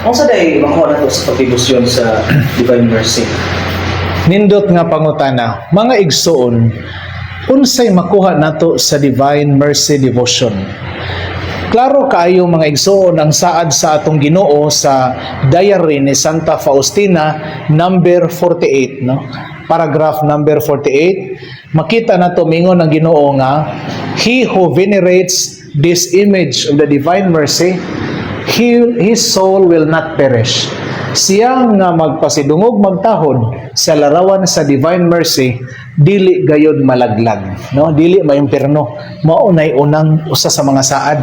Unsa day makuha nato sa pagdebosyon sa Divine Mercy? Nindot nga pangutana, mga igsoon. Unsay makuha nato sa Divine Mercy Devotion? Klaro kaayo, mga igsoon, ang saad sa atong Ginoo sa diary ni Santa Faustina, number 48, no? Paragraph number 48, makita nato mingon ang Ginoo nga he who venerates this image of the Divine Mercy, his soul will not perish. Siya nga magpasidungog magtahod sa larawan sa Divine Mercy, dili gayod malaglag, no? Dili maimpierno. Mao nay unang usa sa mga saad.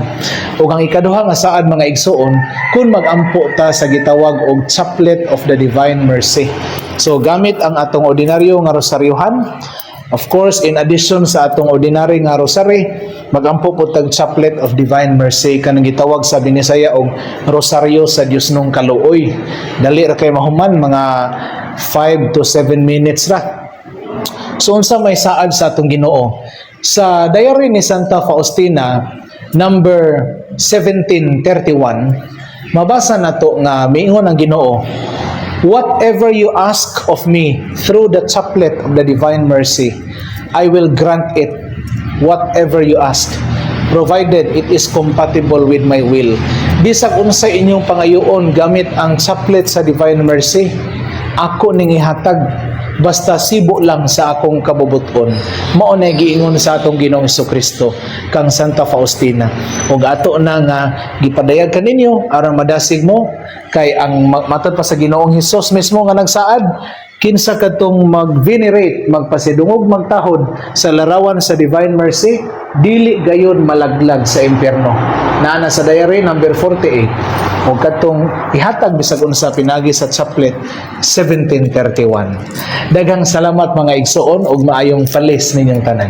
Ug ang ikaduha nga saad, mga igsoon, kung magampo ta sa gitawag og Chaplet of the Divine Mercy. So gamit ang atong ordinaryo nga rosaryohan. Of course, in addition sa atong ordinary nga rosary, magampo po tag Chaplet of Divine Mercy, kanang gitawag sa Binisaya og Rosaryo sa Dios nung Kaluoy. Dali ra kay mahuman, mga 5 to 7 minutes ra. So unsa may saad sa atong Ginoo? Sa diary ni Santa Faustina number 1731, mabasa nato nga miingon ang Ginoo, "Whatever you ask of me through the Chaplet of the Divine Mercy, I will grant it, whatever you ask, provided it is compatible with my will." Bisag unsay inyong pangayoon gamit ang Chaplet sa Divine Mercy, ako ning ihatag basta sibo lang sa akong kabubuton. Mao na giingon sa atong Ginoong Kristo kang Santa Faustina. Ug ato na nga gipadayag kaninyo aron madasig mo, kay ang matod pa sa Ginoong Hesus mismo nga nagsaad, kinsa kadtong mag-venerate, magpasidungog magtahod sa larawan sa Divine Mercy, dili gayon malaglag sa impyerno. Naa na sa diary number 48 ug kadtong ihatag bisag unsa pinagi sa chaplet, 1731. Daghang salamat, mga igsoon, ug maayong falis ninyong tanan.